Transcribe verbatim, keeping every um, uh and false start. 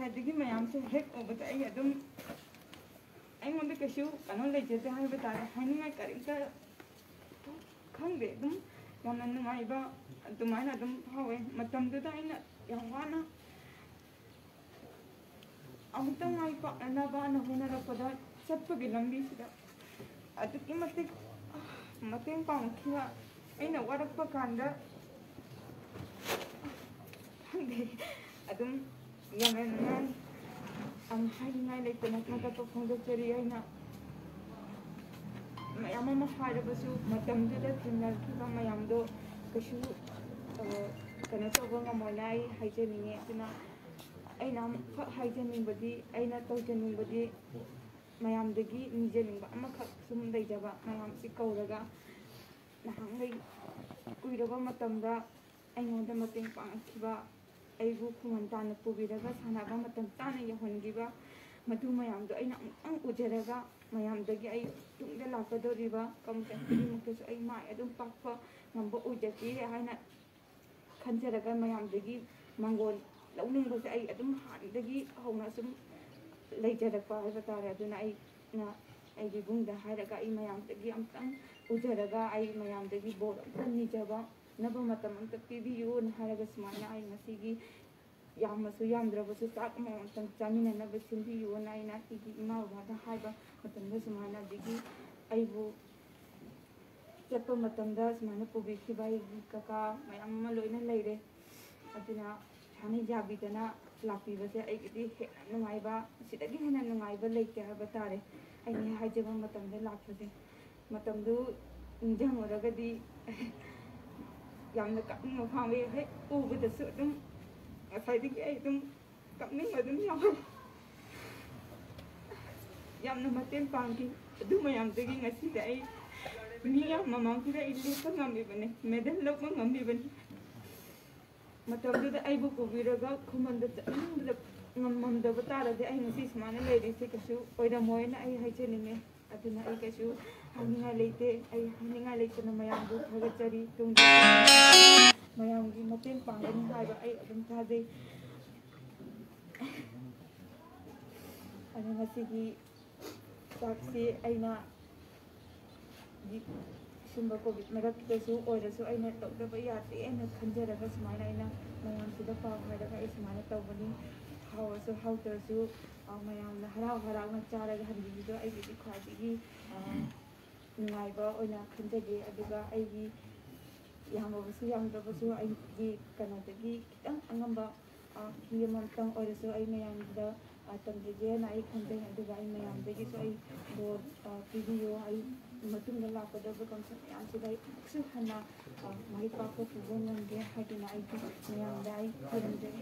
ꯑꯗꯒꯤ ꯃꯌꯥꯝꯁꯦ ꯍꯦꯛ ꯎꯕꯗ ꯑꯩ ꯑꯗꯨꯝ, ꯑꯩꯉꯣꯟꯗ ꯀꯩꯁꯨ ꯀꯩꯅꯣ ꯂꯩꯖꯗꯦ ꯍꯥꯏꯕ ꯇꯥꯔꯦ, ꯍꯥꯏꯅꯤꯡꯉꯥꯏ ꯀꯔꯤꯝꯇ ꯈꯪꯗꯦ꯫ ꯑꯗꯨꯝ ꯌꯥꯝꯅ ꯅꯨꯡꯉꯥꯏꯕ ꯑꯗꯨꯃꯥꯏꯅ ꯑꯗꯨꯝ ꯐꯥꯎꯋꯦ꯫ ꯃꯇꯝꯗꯨꯗ ꯑꯩꯅ ꯌꯥꯝ ꯋꯥꯅ ꯑꯃꯨꯛꯇꯪ ꯃꯥꯏ ꯄꯥꯛꯅꯅꯕꯅ ꯍꯣꯠꯅꯔꯛꯄꯗ, ꯆꯠꯄꯒꯤ ꯂꯝꯕꯤꯁꯤꯗ ꯑꯗꯨꯛꯀꯤ ꯃꯇꯤꯛ ꯃꯇꯦꯡ ꯄꯥꯡꯈꯤꯕ, ꯑꯩꯅ ꯋꯥꯔꯛꯄ ꯀꯥꯟꯗ ꯈꯪꯗꯦ, ꯑꯗꯨꯝ ꯌꯥꯝꯅ ꯅꯨꯡꯉꯥꯏ꯫ ꯌꯥꯝ ꯍꯥꯏꯅꯤꯡꯉꯥꯏ ꯂꯩꯇꯅ ꯊꯥꯒꯠꯄ ꯐꯣꯡꯗꯣꯛꯆꯔꯤ꯫ ꯑꯩꯅ ꯃꯌꯥꯝ ꯑꯃ ꯍꯥꯏꯔꯕꯁꯨ, ꯃꯇꯝꯗꯨꯗ ꯊꯦꯡꯅꯈꯤꯕ ꯃꯌꯥꯝꯗꯣ ꯀꯩꯁꯨ, ꯑ, ꯀꯩꯅꯣ ꯇꯧꯕ ꯉꯝꯃꯣꯏꯅ ꯑꯩ ꯍꯥꯏꯖꯅꯤꯡꯉꯤ꯫ ꯑꯗꯨꯅ ꯑꯩꯅ ꯑꯃꯨꯛꯈꯛ ꯍꯥꯏꯖꯅꯤꯡꯕꯗꯤ, ꯑꯩꯅ ꯇꯧꯖꯅꯤꯡꯕꯗꯤ, ꯃꯌꯥꯝꯗꯒꯤ ꯅꯤꯖꯅꯤꯡꯕ ꯑꯃꯈꯛ ꯁꯨꯝ ꯂꯩꯖꯕ, ꯃꯌꯥꯝꯁꯤ ꯀꯧꯔꯒ ꯅꯍꯥꯟꯈꯩ ꯀꯨꯏꯔꯕ ꯃꯇꯝꯗ ꯑꯩꯉꯣꯟꯗ ꯃꯇꯦꯡ ꯄꯥꯡꯈꯤꯕ, ꯑꯩꯕꯨ ꯈꯨꯃꯟ ꯇꯥꯅ ꯄꯨꯕꯤꯔꯒ ꯁꯥꯟꯅꯕ ꯃꯇꯝ ꯆꯥꯅ ꯌꯧꯍꯟꯈꯤꯕ, ꯃꯗꯨ ꯃꯌꯥꯝꯗꯣ ꯑꯩꯅ ꯑꯃꯨꯛꯇꯪ ꯎꯖꯔꯒ, ꯃꯌꯥꯝꯗꯒꯤ ꯑꯩ ꯇꯨꯡꯗ ꯂꯥꯛꯀꯗꯧꯔꯤꯕ ꯀꯝꯄꯤꯇꯤꯁꯟ ꯈꯨꯗꯤꯡꯃꯛꯇꯁꯨ ꯑꯩ ꯃꯥꯏ ꯑꯗꯨꯝ ꯄꯥꯛꯄ ꯉꯝꯕ ꯑꯣꯏꯖꯒꯦ ꯍꯥꯏꯅ ꯈꯟꯖꯔꯒ, ꯃꯌꯥꯝꯗꯒꯤ ꯃꯥꯡꯒꯣꯟ ꯂꯧꯅꯤꯡꯕꯁꯦ ꯑꯩ ꯑꯗꯨꯝ ꯍꯥꯟꯅꯗꯒꯤ ꯍꯧꯅ ꯁꯨꯝ ꯂꯩꯖꯔꯛꯄ ꯍꯥꯏꯕ ꯇꯥꯔꯦ꯫ ꯑꯗꯨꯅ ꯑꯩꯅ ꯑꯩꯒꯤ ꯏꯕꯨꯡꯗ ꯍꯥꯏꯔꯒ, ꯑꯩ ꯃꯌꯥꯝꯗꯒꯤ ꯑꯝꯇꯪ ꯎꯖꯔꯒ, ꯑꯩ ꯃꯌꯥꯝꯗꯒꯤ ꯕꯣꯔ ꯑꯝꯇꯪ ꯅꯤꯖꯕ, ꯅꯕ ꯃꯇꯝ ꯑꯝꯇ ꯄꯤꯕꯤꯌꯨꯅ ꯍꯥꯏꯔꯒ, ꯁꯨꯃꯥꯏꯅ ꯑꯩ ꯉꯁꯤꯒꯤ ꯌꯥꯝꯃꯁꯨ ꯌꯥꯝꯗ꯭ꯔꯕꯁꯨ ꯆꯥꯛ ꯑꯃꯃꯝꯇꯪ ꯆꯥꯃꯤꯟꯅꯅꯕ ꯁꯤꯟꯕꯤꯌꯨꯅ ꯑꯩꯅ ꯑꯩꯒꯤ ꯏꯃꯥ ꯕꯕꯥꯗ ꯍꯥꯏꯕ ꯃꯇꯝꯗ, ꯁꯨꯃꯥꯏꯅ ꯑꯗꯒꯤ ꯑꯩꯕꯨ ꯆꯠꯄ ꯃꯇꯝꯗ ꯁꯨꯃꯥꯏꯅ ꯄꯨꯕꯤꯈꯤꯕ ꯑꯩꯒꯤ ꯀꯀꯥ ꯃꯌꯥꯝ ꯑꯃ ꯂꯣꯏꯅ ꯂꯩꯔꯦ꯫ ꯑꯗꯨꯅ ꯁꯨꯃꯥꯏꯅ ꯌꯥꯕꯤꯗꯅ ꯂꯥꯛꯄꯤꯕꯁꯦ ꯑꯩꯒꯤꯗꯤ ꯍꯦꯟꯅ ꯅꯨꯡꯉꯥꯏꯕ, ꯑꯁꯤꯗꯒꯤ ꯍꯦꯟꯅ ꯅꯨꯡꯉꯥꯏꯕ ꯂꯩꯇꯦ ꯍꯥꯏꯕ ꯇꯥꯔꯦ꯫ ꯑꯩꯅ ꯍꯦꯛ ꯍꯥꯏꯖꯕ ꯃꯇꯝꯗ ꯂꯥꯛꯄꯁꯦ, ꯃꯇꯝꯗꯨ ꯅꯤꯡꯁꯤꯡꯉꯨꯔꯒꯗꯤ ꯌꯥꯝꯅ ꯀꯞꯅꯤꯡꯕ ꯐꯥꯎꯏ꯫ ꯍꯦꯛ ꯎꯕꯗꯁꯨ ꯑꯗꯨꯝ ꯉꯁꯥꯏꯗꯒꯤ ꯑꯩ ꯑꯗꯨꯝ ꯀꯞꯅꯤꯡꯕ ꯑꯗꯨꯝ ꯌꯥꯎꯋꯦ꯫ ꯌꯥꯝꯅ ꯃꯇꯦꯡ ꯄꯥꯡꯈꯤ꯫ ꯑꯗꯨ ꯃꯌꯥꯝꯗꯒꯤ ꯉꯁꯤꯗ ꯑꯩ ꯃꯤ ꯌꯥꯝ ꯃꯃꯥꯡꯁꯤꯗ ꯑꯩ ꯂꯦꯞꯄ ꯉꯝꯃꯤꯕꯅꯤ, ꯃꯦꯗꯜ ꯂꯧꯕ ꯉꯝꯃꯤꯕꯅꯤ꯫ ꯃꯇꯝꯗꯨꯗ ꯑꯩꯕꯨ ꯄꯨꯕꯤꯔꯒ ꯈꯨꯃꯟꯗ ꯆꯠꯅꯤꯡꯕꯗ ꯉꯝꯃꯝꯗꯕ ꯇꯥꯔꯗꯤ, ꯑꯩ ꯉꯁꯤ ꯁꯨꯃꯥꯏꯅ ꯂꯩꯔꯤꯁꯦ ꯀꯩꯁꯨ ꯑꯣꯏꯔꯝꯃꯣꯏꯅ ꯑꯩ ꯍꯥꯏꯖꯅꯤꯡꯉꯤ꯫ ꯑꯗꯨꯅ ꯑꯩ ꯀꯩꯁꯨ ꯍꯥꯏꯅꯤꯡꯉꯥꯏ ꯂꯩꯇꯦ꯫ ꯑꯩ ꯍꯥꯏꯅꯤꯡꯉꯥꯏ ꯂꯩꯇꯅ ꯃꯌꯥꯝꯕꯨ ꯊꯥꯒꯠꯆꯔꯤ꯫ ꯇꯨꯡꯗ ꯃꯌꯥꯝꯒꯤ ꯃꯇꯦꯡ ꯄꯥꯡꯒꯅꯤ ꯍꯥꯏꯕ ꯑꯩ ꯑꯗꯨꯝ ꯊꯥꯖꯩ꯫ ꯉꯁꯤꯒꯤ ꯆꯥꯛꯁꯤ ꯑꯩꯅ ꯁꯨꯝꯕ ꯀꯣꯚꯤꯗ ꯃꯔꯛꯇꯁꯨ ꯑꯣꯏꯔꯁꯨ ꯑꯩꯅ ꯇꯧꯗꯕ ꯌꯥꯗꯦ ꯍꯥꯏꯅ ꯈꯟꯖꯔꯒ ꯁꯨꯃꯥꯏꯅ ꯑꯩꯅ ꯃꯌꯥꯝꯁꯤꯗ ꯄꯥꯎ ꯍꯥꯏꯔꯒ ꯑꯩ ꯁꯨꯃꯥꯏꯅ ꯇꯧꯕꯅꯤ꯫ ꯍꯥꯎꯔꯁꯨ ꯍꯥꯎꯇ꯭ꯔꯁꯨ ꯃꯌꯥꯝꯅ ꯍꯔꯥꯎ ꯍꯔꯥꯎꯅ ꯆꯥꯔꯒ ꯍꯟꯕꯤꯕꯗꯣ ꯑꯩꯒꯤꯗꯤ ꯈ꯭ꯋꯥꯏꯗꯒꯤ ꯅꯨꯡꯉꯥꯏꯕ ꯑꯣꯏꯅ ꯈꯟꯖꯒꯦ꯫ ꯑꯗꯨꯒ ꯑꯩꯒꯤ ꯌꯥꯝꯃꯕꯁꯨ ꯌꯥꯝꯗ꯭ꯔꯕꯁꯨ ꯑꯩꯒꯤ ꯀꯩꯅꯣꯗꯒꯤ ꯈꯤꯇꯪ ꯑꯉꯝꯕ ꯐꯤ ꯑꯃꯃꯝꯇꯪ ꯑꯣꯏꯔꯁꯨ ꯑꯩ ꯃꯌꯥꯝꯗ ꯇꯝꯖꯒꯦꯅ ꯑꯩ ꯈꯟꯖꯩ꯫ ꯑꯗꯨꯒ ꯑꯩ ꯃꯌꯥꯝꯗꯒꯤꯁꯨ ꯑꯩ ꯕꯣꯔ ꯄꯤꯕꯤꯌꯨ꯫ ꯑꯩ ꯃꯇꯨꯡꯗ ꯂꯥꯛꯀꯗꯕ ꯀꯟꯁꯔꯠ ꯃꯌꯥꯝꯁꯤꯗ ꯑꯩ ꯑꯃꯨꯛꯁꯨ ꯍꯟꯅ ꯃꯥꯏ ꯄꯥꯛꯄ ꯄꯨꯕ ꯉꯝꯒꯦ ꯍꯥꯏꯗꯨꯅ ꯑꯩꯒꯤ ꯃꯌꯥꯝꯗ ꯑꯩ ꯈꯨꯔꯨꯝꯖꯔꯤ꯫